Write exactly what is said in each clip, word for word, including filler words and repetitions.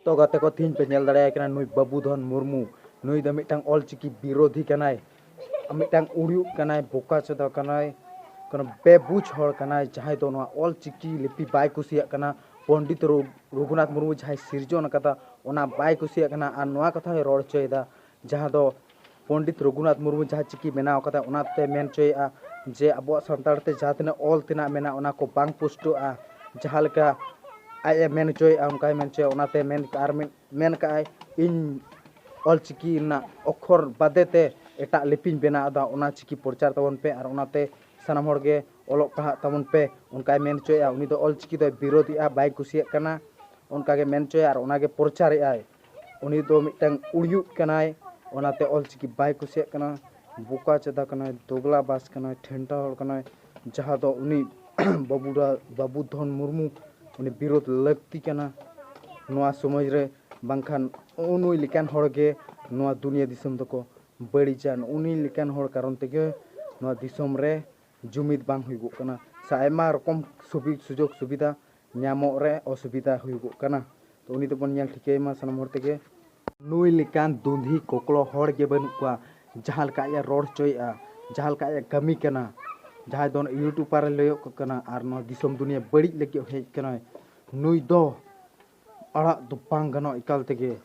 ᱛᱚ ᱜᱟᱛᱮ ᱠᱚ, ᱛᱤᱦᱤᱧ ᱯᱮ ᱧᱮᱞ ᱫᱟᱲᱮᱭᱟᱭ ᱠᱟᱱᱟ, ᱱᱩᱭ ᱵᱟᱹᱵᱩ ᱫᱷᱚᱱ ᱢᱩᱨᱢᱩ᱾ ᱱᱩᱭ ᱫᱚ ᱢᱤᱫᱴᱟᱝ ᱚᱞᱪᱤᱠᱤ ᱵᱤᱨᱳᱫᱷᱤ ᱠᱟᱱᱟᱭ, ᱢᱤᱫᱴᱟᱝ ᱩᱲᱭᱩᱫ ᱠᱟᱱᱟᱭ, ᱵᱚᱠᱟ ᱪᱚᱫᱟ ᱠᱟᱱᱟᱭ, ᱠᱳᱱᱳ ᱵᱮᱵᱩᱡᱽ ᱦᱚᱲ ᱠᱟᱱᱟᱭ, ᱡᱟᱦᱟᱸᱭ ᱫᱚ ᱱᱚᱣᱟ ᱚᱞᱪᱤᱠᱤ ᱞᱤᱯᱤ ᱵᱟᱭ ᱠᱩᱥᱤᱭᱟᱜ ᱠᱟᱱᱟ᱾ ᱯᱚᱱᱰᱤᱛ ᱨᱚ-, ᱨᱚᱜᱷᱩᱱᱟᱛᱷ ᱢᱩᱨᱢᱩ ᱡᱟᱦᱟᱸᱭ ᱥᱤᱨᱡᱚᱱ ᱟᱠᱟᱫᱟ, ᱚᱱᱟ ᱵᱟᱭ ᱠᱩᱥᱤᱭᱟᱜ ᱠᱟᱱᱟ᱾ ᱟᱨ ᱱᱚᱣᱟ ᱠᱟᱛᱷᱟ ᱦᱚᱸᱭ ᱨᱚᱲ ᱦᱚᱪᱚᱭᱮᱫᱟ, ᱡᱟᱦᱟᱸ ᱫᱚ ᱯᱚᱱᱰᱤᱛ ᱨᱚᱜᱷᱩᱱᱟᱛᱷ ᱢᱩᱨᱢᱩ ᱡᱟᱦᱟᱸ ᱪᱤᱠᱤ ᱵᱮᱱᱟᱣ ᱠᱟᱫᱟ, ᱚᱱᱟᱛᱮ ᱢᱮᱱ ᱦᱚᱪᱚᱭᱮᱫᱼᱟ ᱡᱮ ᱟᱵᱚᱣᱟᱜ ᱥᱟᱱᱛᱟᱲ ᱛᱮ ᱡᱟᱦᱟᱸ ᱛᱤᱱᱟᱹᱜ ᱚᱞ ᱛᱮᱱᱟᱜ ᱢᱮᱱᱟᱜᱼᱟ, ᱚᱱᱟ ᱠᱚ ᱵᱟᱝ ᱯᱩᱥᱴᱟᱹᱜᱼᱟ᱾ ᱡᱟᱦᱟᱸ ᱞᱮᱠᱟ ᱟᱡ ᱮ ᱢᱮᱱ ᱦᱚᱪᱚᱭᱮᱫᱼᱟ, ᱚᱱᱠᱟᱭ ᱢᱮᱱ ᱦᱚᱪᱚᱭᱟ᱾ ᱚᱱᱟᱛᱮ ᱢᱮᱱ ᱟᱨ ᱢᱮᱱ, ᱢᱮᱱ ᱠᱟᱜᱼᱟᱭ, "ᱤᱧ ᱚᱞᱪᱤᱠᱤ ᱨᱮᱱᱟᱜ ᱚᱠᱠᱷᱚᱨ ᱵᱟᱫᱮ ᱛᱮ ᱮᱴᱟᱜ ᱞᱤᱯᱤᱧ ᱵᱮᱱᱟᱣ ᱮᱫᱟ, ᱚᱱᱟ ᱪᱤᱠᱤ ᱯᱨᱚᱪᱟᱨ ᱛᱟᱵᱚᱱ ᱯᱮ ᱟᱨ ᱚᱱᱟᱛᱮ ᱥᱟᱱᱟᱢ ᱦᱚᱲ ᱜᱮ ᱚᱞᱚᱜ ᱯᱟᱲᱦᱟᱜ ᱛᱟᱵᱚᱱ ᱯᱮ", ᱚᱱᱠᱟᱭ ᱢᱮᱱ ᱦᱚᱪᱚᱭᱮᱫᱼᱟ᱾ ᱩᱱᱤ ᱫᱚ ᱚᱞᱪᱤᱠᱤ ᱫᱚᱭ ᱵᱤᱨᱳᱫᱷᱮᱜᱼᱟ, ᱵᱟᱭ ᱠᱩᱥᱤᱭᱟᱜ ᱠᱟᱱᱟ, ᱚᱱᱠᱟ ᱜᱮ ᱢᱮᱱ ᱦᱚᱪᱚᱭᱟ ᱟᱨ ᱚᱱᱟ ᱜᱮ ᱯᱨᱚᱪᱟᱨᱮᱫᱼᱟᱭ᱾ ᱩᱱᱤ ᱫᱚ ᱢᱤᱫᱴᱟᱝ ᱩᱲᱭᱩᱫ ᱠᱟᱱᱟᱭ, ᱚᱱᱟᱛᱮ ᱚᱞᱪᱤᱠᱤ ᱵᱟᱭ ᱠᱩᱥᱤᱭᱟᱜ ᱠᱟᱱᱟ, ᱵᱚᱠᱟ ᱪᱮᱫᱟ ᱠᱟᱱᱟᱭ, ᱫᱳᱜᱞᱟ ᱵᱟᱥ ᱠᱟᱱᱟᱭ, ᱴᱷᱮᱱᱴᱟ ᱦᱚᱲ ᱠᱟᱱᱟᱭ, ᱡᱟᱦᱟᱸ ᱫᱚ ᱩᱱᱤ ᱵᱟᱹᱵᱩ ᱫᱟ-, ᱵᱟᱹᱵᱩ ᱫᱷᱚᱱ ᱢᱩᱨᱢᱩ ᱩᱱᱤ ᱵᱤᱨᱳᱫᱷ ᱞᱟᱹᱠᱛᱤ ᱠᱟᱱᱟ᱾ ᱱᱚᱣᱟ ᱥᱚᱢᱟᱡᱽ ᱨᱮ ᱵᱟᱝᱠᱷᱟᱱ ᱱᱩᱜᱼᱩ ᱱᱩᱭ ᱞᱮᱠᱟᱱ ᱦᱚᱲ ᱜᱮ ᱱᱚᱣᱟ ᱫᱩᱱᱤᱭᱟᱹ ᱫᱤᱥᱚᱢ ᱫᱚᱠᱚ ᱵᱟᱹᱲᱤᱡᱟ᱾ ᱱᱩᱜᱼᱩ ᱱᱩᱭ ᱞᱮᱠᱟᱱ ᱦᱚᱲ ᱠᱟᱨᱚᱱ ᱛᱮᱜᱮ ᱱᱚᱣᱟ ᱫᱤᱥᱚᱢ ᱨᱮ ᱡᱩᱢᱤᱫ ᱵᱟᱝ ᱦᱩᱭᱩᱜᱚᱜ ᱠᱟᱱᱟ, ᱥᱮ ᱟᱭᱢᱟ ᱨᱚᱠᱚᱢ ᱥᱩᱵᱤ-, ᱥᱩᱡᱳᱜᱽ ᱥᱩᱵᱤᱫᱷᱟ ᱧᱟᱢᱚᱜ ᱨᱮ ᱚᱥᱩᱵᱤᱫᱷᱟ ᱦᱩᱭᱩᱜᱚᱜ ᱠᱟᱱᱟ᱾ ᱛᱚ ᱩᱱᱤ ᱫᱚᱵᱚᱱ ᱧᱮᱞ ᱴᱷᱤᱠᱟᱹᱭ ᱢᱟ ᱥᱟᱱᱟᱢ ᱦᱚᱲ ᱛᱮᱜᱮ᱾ ᱱᱩᱭ ᱞᱮᱠᱟᱱ ᱫᱩᱸᱫᱷᱤ ᱠᱚᱠᱞᱚ ᱦᱚᱲ ᱜᱮ ᱵᱟᱹᱱᱩᱜ ᱠᱚᱣᱟ, ᱡᱟᱦᱟᱸ ᱞᱮᱠᱟ ᱟᱡ ᱮ ᱨᱚᱲ ᱦᱚᱪᱚᱭᱮᱫᱼᱟ, ᱡᱟᱦᱟᱸ ᱞᱮᱠᱟ ᱟᱡ ᱮ ᱠᱟᱹᱢᱤ ᱠᱟᱱᱟ, ᱡᱟᱦᱟᱸᱭ ᱫᱚ ᱤᱭᱩᱴᱩᱵᱟᱨ ᱮ ᱞᱟᱹᱭᱚᱜ ᱠᱟᱱᱟ ᱟᱨ ᱱᱚᱣᱟ ᱫᱤᱥᱚᱢ ᱫᱩᱱᱤᱭᱟᱹ ᱵᱟᱹᱲᱤᱡ ᱞᱟᱹᱜᱤᱫ ᱦᱮᱡ ᱠᱟᱱᱟᱭ᱾ ᱱᱩᱭ ᱫᱚ ᱟᱲᱟᱜ ᱫᱚ ᱵᱟᱝ ᱜᱟᱱᱚᱜ ᱮᱠᱟᱞ ᱛᱮᱜᱮ᱾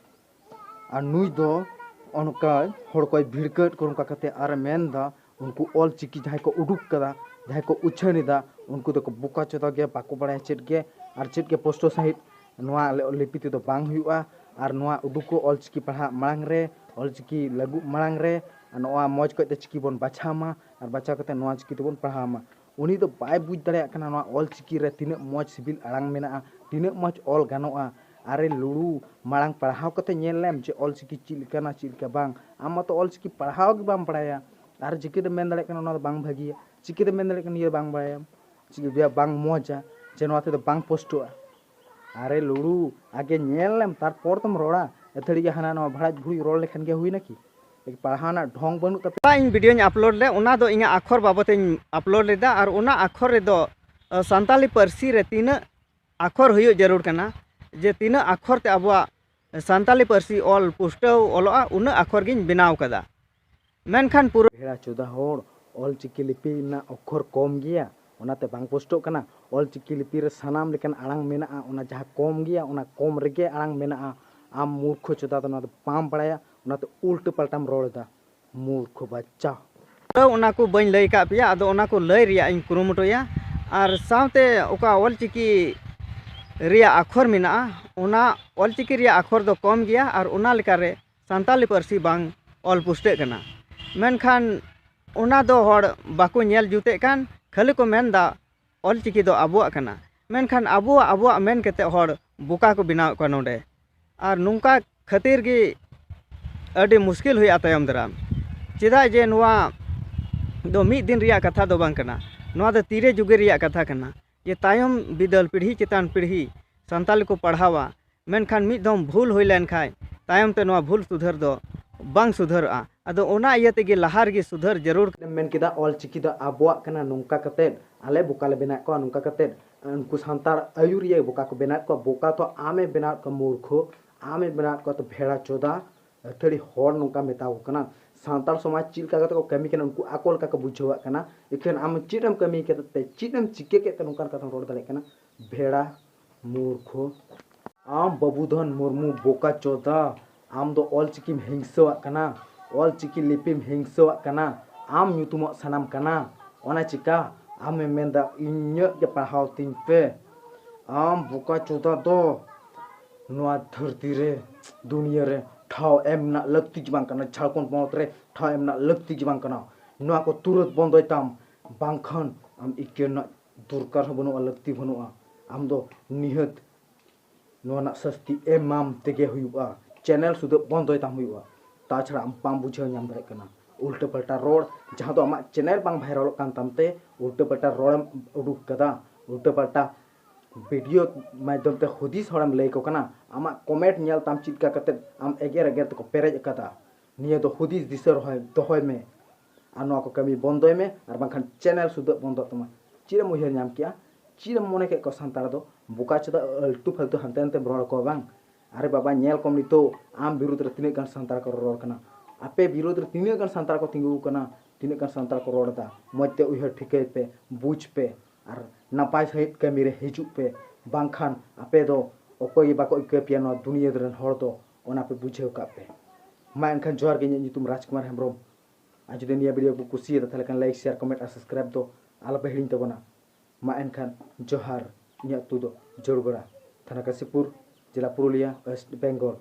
ᱟᱨ ᱱᱩᱭ ᱫᱚ ᱚᱱᱠᱟ ᱦᱚᱲ ᱠᱚᱭ ᱵᱷᱤᱲᱠᱟᱹᱣᱮᱫ ᱠᱚ, ᱱᱚᱝᱠᱟ ᱠᱟᱛᱮ ᱟᱨᱮ ᱢᱮᱱ ᱮᱫᱟ, ᱩᱱᱠᱩ ᱚᱞ ᱪᱤᱠᱤ ᱡᱟᱦᱟᱸᱭ ᱠᱚ ᱩᱰᱩᱠ ᱠᱟᱫᱟ, ᱡᱟᱦᱟᱸᱭ ᱠᱚ ᱩᱪᱷᱟᱹᱱ ᱮᱫᱟ, ᱩᱱᱠᱩ ᱫᱚᱠᱚ ᱵᱚᱠᱟ ᱪᱚᱫᱟ ᱜᱮᱭᱟ, ᱵᱟᱠᱚ ᱵᱟᱲᱟᱭᱟ ᱪᱮᱫ ᱜᱮ᱾ ᱟᱨ ᱪᱮᱫ ᱜᱮ ᱯᱳᱥᱴᱚ ᱥᱟᱺᱦᱤᱡ ᱱᱚᱣᱟ ᱞᱤᱯᱤ ᱛᱮᱫᱚ ᱵᱟᱝ ᱦᱩᱭᱩᱜᱼᱟ᱾ ᱟᱨ ᱱᱚᱣᱟ ᱩᱰᱩᱠᱚᱜ ᱚᱞ ᱪᱤᱠᱤ ᱯᱟᱲᱦᱟᱜ ᱢᱟᱲᱟᱝ ᱨᱮ, ᱚᱞ ᱪᱤᱠᱤ ᱞᱟᱹᱜᱩᱜ ᱢᱟᱲᱟᱝ ᱨᱮ, ᱱᱚᱣᱟ ᱢᱚᱡᱽ ᱠᱚᱡ ᱛᱮ ᱪᱤᱠᱤ ᱵᱚᱱ ᱵᱟᱪᱷᱟᱣ ᱢᱟ ᱟᱨ ᱵᱟᱪᱷᱟᱣ ᱠᱟᱛᱮ ᱱᱚᱣᱟ ᱪᱤᱠᱤ ᱛᱮᱵᱚᱱ ᱯᱟᱲᱦᱟᱣ ᱢᱟ᱾ ᱩᱱᱤ ᱫᱚ ᱵᱟᱭ ᱵᱩᱡᱽ ᱫᱟᱲᱮᱭᱟᱜ ᱠᱟᱱᱟ ᱱᱚᱣᱟ ᱚᱞ ᱪᱤᱠᱤ ᱨᱮ ᱛᱤᱱᱟᱹᱜ ᱢᱚᱡᱽ ᱥᱤᱵᱤᱞ ᱟᱲᱟᱝ ᱢᱮᱱᱟᱜᱼᱟ, ᱛᱤᱱᱟᱹᱜ ᱢᱚᱡᱽ ᱚᱞ ᱜᱟᱱᱚᱜᱼᱟ᱾ ᱟᱨᱮ ᱞᱩᱲᱩ, ᱢᱟᱲᱟᱝ ᱯᱟᱲᱦᱟᱣ ᱠᱟᱛᱮ ᱧᱮᱞ ᱞᱮᱢ ᱡᱮ ᱚᱞ ᱪᱤᱠᱤ ᱪᱮᱫ ᱞᱮᱠᱟᱱᱟ, ᱪᱮᱫ ᱞᱮᱠᱟ ᱵᱟᱝ᱾ ᱟᱢ ᱢᱟᱛᱚ ᱚᱞ ᱪᱤᱠᱤ ᱯᱟᱲᱦᱟᱣ ᱜᱮ ᱵᱟᱢ ᱵᱟᱲᱟᱭᱟ, ᱟᱨ ᱪᱤᱠᱟᱹᱛᱮᱢ ᱢᱮᱱ ᱫᱟᱲᱮᱭᱟᱜ ᱠᱟᱱᱟ ᱚᱱᱟ ᱫᱚ ᱵᱟᱝ ᱵᱷᱟᱹᱜᱤᱭᱟ? ᱪᱤᱠᱟᱹᱛᱮᱢ ᱢᱮᱱ ᱫᱟᱲᱮᱭᱟᱜ ᱠᱟᱱᱟ ᱱᱤᱭᱟᱹ ᱵᱟᱝ ᱵᱟᱲᱟᱭᱟᱢ, ᱪᱤᱠᱟᱹ ᱵᱟᱝ ᱢᱚᱡᱟ, ᱡᱮ ᱱᱚᱣᱟ ᱛᱮᱫᱚ ᱵᱟᱝ ᱯᱳᱥᱴᱚᱜᱼᱟ? ᱟᱨᱮ ᱞᱩᱲᱩ, ᱟᱜᱮ ᱧᱮᱞ ᱞᱮᱢ, ᱛᱟᱨᱯᱚᱨ ᱛᱚᱢ ᱨᱚᱲᱟ᱾ ᱟᱹᱛᱷᱟᱹᱲᱤ ᱜᱮ ᱦᱟᱱᱟ ᱱᱟᱣᱟ ᱵᱷᱟᱲᱟᱡ ᱵᱷᱩᱲᱤᱡ ᱨᱚᱲ ᱞᱮᱠᱷᱟᱱ ᱜᱮ ᱦᱩᱭᱱᱟ ᱠᱤ? ᱯᱟᱲᱦᱟᱣ ᱨᱮᱱᱟᱜ ᱰᱷᱚᱝ ᱵᱟᱹᱱᱩᱜ ᱛᱟᱯᱮᱭᱟ᱾ ᱚᱱᱟ ᱤᱧ ᱵᱷᱤᱰᱤᱭᱳᱧ ᱟᱯᱞᱳᱰ ᱞᱮᱫ, ᱚᱱᱟ ᱫᱚ ᱤᱧᱟᱹᱜ ᱟᱠᱷᱚᱨ ᱵᱟᱵᱚᱛ ᱤᱧ ᱟᱯᱞᱳᱰ ᱞᱮᱫᱟ᱾ ᱟᱨ ᱚᱱᱟ ᱟᱠᱷᱚᱨ ᱨᱮᱫᱚ, ᱟ, ᱥᱟᱱᱛᱟᱞᱤ ᱯᱟᱹᱨᱥᱤ ᱨᱮ ᱛᱤᱱᱟᱹᱜ ᱟᱠᱷᱚᱨ ᱦᱩᱭᱩᱜ ᱡᱟᱹᱨᱩᱲ ᱠᱟᱱᱟ, ᱡᱮ ᱛᱤᱱᱟᱹᱜ ᱟᱠᱷᱚᱨ ᱛᱮ ᱟᱵᱚᱣᱟᱜ ᱥᱟᱱᱛᱟᱞᱤ ᱯᱟᱹᱨᱥᱤ ᱚᱞ ᱯᱩᱥᱴᱟᱹᱣ ᱚᱞᱚᱜᱼᱟ, ᱩᱱᱟᱹᱜ ᱟᱠᱷᱚᱨ ᱜᱤᱧ ᱵᱮᱱᱟᱣ ᱠᱟᱫᱟ᱾ ᱢᱮᱱᱠᱷᱟᱱ ᱯᱩᱨᱟᱹ ᱵᱷᱮᱲᱟ ᱪᱳᱫᱟ ᱦᱚᱲ, ᱚᱞ ᱪᱤᱠᱤ ᱞᱤᱯᱤ ᱨᱮᱱᱟᱜ ᱚᱠᱠᱷᱚᱨ ᱠᱚᱢ ᱜᱮᱭᱟ, ᱚᱱᱟᱛᱮ ᱵᱟᱝ ᱯᱩᱥᱴᱟᱹᱜ ᱠᱟᱱᱟ᱾ ᱚᱞ ᱪᱤᱠᱤ ᱞᱤᱯᱤ ᱨᱮ ᱥᱟᱱᱟᱢ ᱞᱮᱠᱟᱱ ᱟᱲᱟᱝ ᱢᱮᱱᱟᱜᱼᱟ, ᱚᱱᱟ ᱡᱟᱦᱟᱸ ᱠᱚᱢ ᱜᱮᱭᱟ, ᱚᱱᱟ ᱠᱚᱢ ᱨᱮᱜᱮ ᱟᱲᱟᱝ ᱢᱮᱱᱟᱜᱼᱟ᱾ ᱟᱢ ᱢᱩᱨᱠᱷᱚ ᱪᱳᱫᱟ ᱫᱚ ᱱᱚᱣᱟ ᱫᱚ ᱵᱟᱢ ᱵᱟᱲᱟᱭᱟ, ᱚᱱᱟᱛᱮ ᱩᱞᱴᱟᱹ ᱯᱟᱞᱴᱟᱢ ᱨᱚᱲ ᱮᱫᱟ, ᱢᱩᱨᱠᱷᱚ ᱵᱟᱪᱪᱟ᱾ ᱟᱫᱚ ᱚᱱᱟ ᱠᱚ ᱵᱟᱹᱧ ᱞᱟᱹᱭ ᱟᱠᱟᱫ ᱯᱮᱭᱟ, ᱟᱫᱚ ᱚᱱᱟ ᱠᱚ ᱞᱟᱹᱭ ᱨᱮᱭᱟᱜ ᱤᱧ ᱠᱩᱨᱩᱢᱩᱴᱩᱭᱟ᱾ ᱟᱨ ᱥᱟᱶᱛᱮ ᱚᱠᱟ ᱚᱞ ᱪᱤᱠᱤ ᱨᱮᱭᱟᱜ ᱟᱠᱷᱚᱨ ᱢᱮᱱᱟᱜᱼᱟ, ᱚᱱᱟ ᱚᱞ ᱪᱤᱠᱤ ᱨᱮᱭᱟᱜ ᱟᱠᱷᱚᱨ ᱫᱚ ᱠᱚᱢ ᱜᱮᱭᱟ ᱟᱨ ᱚᱱᱟ ᱞᱮᱠᱟᱨᱮ ᱥᱟᱱᱛᱟᱞᱤ ᱯᱟᱹᱨᱥᱤ ᱵᱟᱝ ᱚᱞ ᱯᱩᱥᱴᱟᱹᱜ ᱠᱟᱱᱟ᱾ ᱢᱮᱱᱠᱷᱟᱱ ᱚᱱᱟ ᱫᱚ ᱦᱚᱲ ᱵᱟᱠᱚ ᱧᱮᱞ ᱡᱩᱛᱮᱜ ᱠᱟᱱ, ᱠᱷᱟᱹᱞᱤ ᱠᱚ ᱢᱮᱱᱫᱟ ᱚᱞ ᱪᱤᱠᱤ ᱫᱚ ᱟᱵᱚᱣᱟᱜ ᱠᱟᱱᱟ᱾ ᱢᱮᱱᱠᱷᱟᱱ ᱟᱵᱚᱣᱟᱜ, ᱟᱵᱚᱣᱟᱜ ᱢᱮᱱ ᱠᱟᱛᱮ ᱦᱚᱲ ᱵᱚᱠᱟ ᱠᱚ ᱵᱮᱱᱟᱣᱮᱫ ᱠᱚᱣᱟ ᱱᱚᱰᱮ᱾ ᱟᱨ ᱱᱚᱝᱠᱟ ᱠᱷᱟᱹᱛᱤᱨ ᱜᱮ ᱟᱹᱰᱤ ᱢᱩᱥᱠᱤᱞ ᱦᱩᱭᱩᱜᱼᱟ ᱛᱟᱭᱚᱢ ᱫᱟᱨᱟᱢ᱾ ᱪᱮᱫᱟᱜ ᱡᱮ ᱱᱚᱣᱟ ᱫᱚ ᱢᱤᱫ ᱫᱤᱱ ᱨᱮᱭᱟᱜ ᱠᱟᱛᱷᱟ ᱫᱚ ᱵᱟᱝ ᱠᱟᱱᱟ, ᱱᱚᱣᱟ ᱫᱚ ᱛᱤᱨᱮ ᱡᱩᱜᱮ ᱨᱮᱭᱟᱜ ᱠᱟᱛᱷᱟ ᱠᱟᱱᱟ᱾ ᱡᱮ ᱛᱟᱭᱚᱢ ᱵᱤᱫᱟᱹᱞ, ᱯᱤᱲᱦᱤ ᱪᱮᱛᱟᱱ ᱯᱤᱲᱦᱤ ᱥᱟᱱᱛᱟᱞᱤ ᱠᱚ ᱯᱟᱲᱦᱟᱣᱟ, ᱢᱮᱱᱠᱷᱟᱱ ᱢᱤᱫ ᱫᱷᱚᱢ ᱵᱷᱩᱞ ᱦᱩᱭ ᱞᱮᱱ ᱠᱷᱟᱱ ᱛᱟᱭᱚᱢ ᱛᱮ ᱱᱚᱣᱟ ᱵᱷᱩᱞ ᱥᱩᱫᱷᱟᱹᱨ ᱫᱚ ᱵᱟᱝ ᱥᱩᱫᱷᱟᱹᱨᱚᱜᱼᱟ᱾ ᱟᱫᱚ ᱚᱱᱟ ᱤᱭᱟᱹ ᱛᱮᱜᱮ ᱞᱟᱦᱟ ᱨᱮᱜᱮ ᱥᱩᱫᱷᱟᱹᱨ ᱡᱟᱹᱨᱩᱲ᱾ ᱢᱮᱱ ᱠᱮᱫᱟ, ᱚᱞ ᱪᱤᱠᱤ ᱫᱚ ᱟᱵᱚᱣᱟᱜ ᱠᱟᱱᱟ, ᱱᱚᱝᱠᱟ ᱠᱟᱛᱮᱫ ᱟᱞᱮ ᱵᱚᱠᱟ ᱞᱮ ᱵᱮᱱᱟᱣᱮᱫ ᱠᱚᱣᱟ, ᱱᱚᱝᱠᱟ ᱠᱟᱛᱮᱫ ᱩᱱᱠᱩ ᱥᱟᱱᱛᱟᱲ ᱟᱹᱭᱩᱨᱤᱭᱟᱹ ᱵᱚᱠᱟ ᱠᱚ ᱵᱮᱱᱟᱣᱮᱫ ᱠᱚᱣᱟ᱾ ᱵᱚᱠᱟ ᱛᱚ ᱟᱢᱮ ᱵᱮᱱᱟᱣᱮᱫ ᱠᱚᱣᱟ ᱢᱩᱨᱠᱷᱚ, ᱟᱢᱮ ᱵᱮᱱᱟᱣᱮᱫ ᱠᱚᱣᱟ ᱛᱚ ᱵᱷᱮᱲᱟ ᱪᱳᱫᱟ, ᱟᱹᱛᱷᱟᱹᱲᱤ ᱦᱚᱲ ᱱᱚᱝᱠᱟ ᱢᱮᱛᱟ ᱠᱚ ᱠᱟᱱᱟ᱾ ᱥᱟᱱᱛᱟᱲ ᱥᱚᱢᱟᱡᱽ ᱪᱮᱫ ᱞᱮᱠᱟ ᱠᱟᱛᱮ ᱠᱚ ᱠᱟᱹᱢᱤ ᱠᱟᱱᱟ, ᱩᱱᱠᱩ ᱟᱠᱚ ᱞᱮᱠᱟ ᱠᱚ ᱵᱩᱡᱷᱟᱹᱣᱟᱜ ᱠᱟᱱᱟ᱾ ᱮᱠᱷᱟᱱ ᱟᱢ ᱪᱮᱫ ᱮᱢ ᱠᱟᱹᱢᱤ ᱠᱟᱛᱮ, ᱪᱮᱫ ᱮᱢ ᱪᱤᱠᱟᱹ ᱠᱮᱫ ᱛᱮ ᱱᱚᱝᱠᱟᱱ ᱠᱟᱛᱷᱟᱢ ᱨᱚᱲ ᱫᱟᱲᱮᱭᱟᱜ ᱠᱟᱱᱟ? ᱵᱷᱮᱲᱟ ᱢᱩᱨᱠᱷᱚ, ᱟᱢ ᱵᱟᱹᱵᱩᱫᱷᱚᱱ ᱢᱩᱨᱢᱩ ᱵᱚᱠᱟ ᱪᱳᱫᱟ, ᱟᱢ ᱫᱚ ᱚᱞ ᱪᱤᱠᱤᱢ ᱦᱤᱝᱥᱟᱹᱣᱟᱜ ᱠᱟᱱᱟ, ᱚᱞ ᱪᱤᱠᱤ ᱞᱤᱯᱤᱢ ᱦᱤᱝᱥᱟᱹᱣᱟᱜ ᱠᱟᱱᱟ, ᱟᱢ ᱧᱩᱛᱩᱢᱚᱜ ᱥᱟᱱᱟᱢ ᱠᱟᱱᱟ, ᱚᱱᱟ ᱪᱤᱠᱟ ᱟᱢᱮᱢ ᱢᱮᱱᱫᱟ ᱤᱧᱟᱹᱜ ᱜᱮ ᱯᱟᱲᱦᱟᱣ ᱛᱤᱧ ᱯᱮ? ᱟᱢ ᱵᱚᱠᱟ ᱪᱳᱫᱟ ᱫᱚ ᱱᱚᱣᱟ ᱫᱷᱟᱹᱨᱛᱤ ᱨᱮ, ᱫᱩᱱᱤᱭᱟᱹ ᱨᱮ ᱴᱷᱟᱶ ᱮᱢ ᱨᱮᱱᱟᱜ ᱞᱟᱹᱠᱛᱤ ᱜᱮ ᱵᱟᱝ ᱠᱟᱱᱟ, ᱡᱷᱟᱲᱠᱷᱚᱸᱰ ᱯᱚᱱᱚᱛ ᱨᱮ ᱴᱷᱟᱶ ᱮᱢ ᱨᱮᱱᱟᱜ ᱞᱟᱹᱠᱛᱤ ᱜᱮ ᱵᱟᱝ ᱠᱟᱱᱟ᱾ ᱱᱚᱣᱟ ᱠᱚ ᱛᱩᱨᱟᱹᱛ ᱵᱚᱱᱫᱚᱭ ᱛᱟᱢ, ᱵᱟᱝᱠᱷᱟᱱ ᱟᱢ ᱤᱠᱟᱹ ᱨᱮᱱᱟᱜ ᱫᱚᱨᱠᱟᱨ ᱦᱚᱸ ᱵᱟᱹᱱᱩᱜᱼᱟ, ᱞᱟᱹᱠᱛᱤ ᱵᱟᱹᱱᱩᱜᱼᱟ᱾ ᱟᱢ ᱫᱚ ᱱᱤᱦᱟᱹᱛ ᱱᱚᱣᱟ ᱨᱮᱱᱟᱜ ᱥᱟᱹᱥᱛᱤ ᱮᱢᱟᱢ ᱛᱮᱜᱮ ᱦᱩᱭᱩᱜᱼᱟ᱾ ᱪᱮᱱᱮᱞ ᱥᱩᱫᱷᱟᱹ ᱵᱚᱱᱫᱚᱭ ᱛᱟᱢ ᱦᱩᱭᱩᱜᱼᱟ᱾ ᱛᱟᱪᱷᱟᱲᱟ ᱟᱢ ᱵᱟᱢ ᱵᱩᱡᱷᱟᱹᱣ ᱧᱟᱢ ᱫᱟᱲᱮᱭᱟᱜ ᱠᱟᱱᱟ᱾ ᱩᱞᱴᱟᱹ ᱯᱟᱞᱴᱟ ᱨᱚᱲ, ᱡᱟᱦᱟᱸ ᱫᱚ ᱟᱢᱟᱜ ᱪᱮᱱᱮᱞ ᱵᱟᱝ ᱵᱷᱟᱭᱨᱟᱞᱚᱜ ᱠᱟᱱ ᱛᱟᱢ ᱛᱮ, ᱩᱞᱴᱟᱹ ᱯᱟᱞᱴᱟ ᱨᱚᱲᱮᱢ ᱩᱰᱩᱠ ᱠᱟᱫᱟ, ᱩᱞᱴᱟᱹ ᱯᱟᱞᱴᱟ ᱵᱷᱤᱰᱤᱭᱳ ᱢᱟᱫᱽᱫᱷᱚᱢ ᱛᱮ ᱦᱩᱫᱤᱥ ᱦᱚᱲᱮᱢ ᱞᱟᱹᱭ ᱟᱠᱚ ᱠᱟᱱᱟ᱾ ᱟᱢᱟᱜ ᱠᱚᱢᱮᱱᱴ ᱧᱮᱞ ᱛᱟᱢ ᱪᱮᱫ ᱞᱮᱠᱟ ᱠᱟᱛᱮᱫ ᱟᱢ ᱮᱜᱮᱨ ᱮᱜᱮᱨ ᱛᱮᱠᱚ ᱯᱮᱨᱮᱡ ᱟᱠᱟᱫᱟ᱾ ᱱᱤᱭᱟᱹ ᱫᱚ ᱦᱩᱫᱤᱥ ᱫᱤᱥᱟᱹ ᱨᱚᱦᱚᱭ ᱫᱚᱦᱚᱭ ᱢᱮ᱾ ᱟᱨ ᱱᱚᱣᱟ ᱠᱚ ᱠᱟᱹᱢᱤ ᱵᱚᱱᱫᱚᱭ ᱢᱮ, ᱟᱨ ᱵᱟᱝᱠᱷᱟᱱ ᱪᱮᱱᱮᱞ ᱥᱩᱫᱷᱟᱹ ᱵᱚᱱᱫᱚᱜ ᱛᱟᱢᱟ᱾ ᱪᱮᱫ ᱮᱢ ᱩᱭᱦᱟᱹᱨ ᱧᱟᱢ ᱠᱮᱜᱼᱟ? ᱪᱮᱫ ᱮᱢ ᱢᱚᱱᱮ ᱠᱮᱫ ᱠᱚᱣᱟ ᱥᱟᱱᱛᱟᱲ ᱫᱚ? ᱵᱚᱠᱟ ᱪᱚᱫᱟ ᱟᱹᱞᱛᱩ ᱯᱷᱟᱞᱛᱩ ᱦᱟᱱᱛᱮ ᱱᱟᱛᱮᱢ ᱨᱚᱲ ᱟᱠᱚᱣᱟ ᱵᱟᱝ? ᱟᱨᱮ ᱵᱟᱵᱟ, ᱧᱮᱞ ᱠᱚᱢ ᱱᱤᱛᱚᱜ ᱟᱢ ᱵᱤᱨᱩᱫᱷ ᱨᱮ ᱛᱤᱱᱟᱹᱜ ᱜᱟᱱ ᱥᱟᱱᱛᱟᱲ ᱠᱚ ᱨᱚᱨᱚᱲ ᱠᱟᱱᱟ, ᱟᱯᱮ ᱵᱤᱨᱩᱫᱷ ᱨᱮ ᱛᱤᱱᱟᱹᱜ ᱜᱟᱱ ᱥᱟᱱᱛᱟᱲ ᱠᱚ ᱛᱤᱸᱜᱩ ᱠᱟᱱᱟ, ᱛᱤᱱᱟᱹᱜ ᱜᱟᱱ ᱥᱟᱱᱛᱟᱲ ᱠᱚ ᱨᱚᱲ ᱮᱫᱟ᱾ ᱢᱚᱡᱽ ᱛᱮ ᱩᱭᱦᱟᱹᱨ ᱴᱷᱤᱠᱟᱹᱭ ᱯᱮ, ᱵᱩᱡᱽ ᱯᱮ, ᱟᱨ ᱱᱟᱯᱟᱭ ᱥᱟᱺᱦᱤᱡ ᱠᱟᱹᱢᱤ ᱨᱮ ᱦᱤᱡᱩᱜ ᱯᱮ, ᱵᱟᱝᱠᱷᱟᱱ ᱟᱯᱮ ᱫᱚ ᱚᱠᱚᱭ ᱜᱮ ᱵᱟᱠᱚ ᱟᱹᱭᱠᱟᱹᱣ ᱯᱮᱭᱟ ᱱᱚᱣᱟ ᱫᱩᱱᱤᱭᱟᱹ ᱨᱮᱱ ᱦᱚᱲ ᱫᱚ᱾ ᱚᱱᱟ ᱯᱮ ᱵᱩᱡᱷᱟᱹᱣ ᱠᱟᱜ ᱯᱮ᱾ ᱢᱟ ᱮᱱᱠᱷᱟᱱ ᱡᱚᱦᱟᱨ ᱜᱮ, ᱤᱧᱟᱹᱜ ᱧᱩᱛᱩᱢ ᱨᱟᱡᱽᱠᱩᱢᱟᱨ ᱦᱮᱢᱵᱨᱚᱢ᱾ ᱟᱨ ᱡᱩᱫᱤ ᱱᱤᱭᱟᱹ ᱵᱷᱤᱰᱤᱭᱳ ᱯᱮ ᱠᱩᱥᱤᱭᱟᱫᱟ, ᱛᱟᱦᱚᱞᱮ ᱠᱷᱟᱱ ᱞᱟᱭᱤᱠ, ᱥᱮᱭᱟᱨ, ᱠᱚᱢᱮᱱᱴ ᱟᱨ ᱥᱟᱵᱥᱠᱨᱟᱭᱤᱵ ᱫᱚ ᱟᱞᱚᱯᱮ ᱦᱤᱲᱤᱧ ᱛᱟᱵᱚᱱᱟ᱾ ᱢᱟ ᱮᱱᱠᱷᱟᱱ ᱡᱚᱦᱟᱨ᱾ ᱤᱧᱟᱹᱜ ᱟᱹᱛᱩ ᱫᱚ ᱡᱳᱲᱜᱚᱲᱟ, ᱛᱷᱟᱱᱟ ᱠᱟᱥᱤᱯᱩᱨ, ᱡᱮᱞᱟ ᱯᱩᱨᱩᱞᱤᱭᱟ, ᱳᱭᱮᱥᱴ ᱵᱮᱝᱜᱚᱞ᱾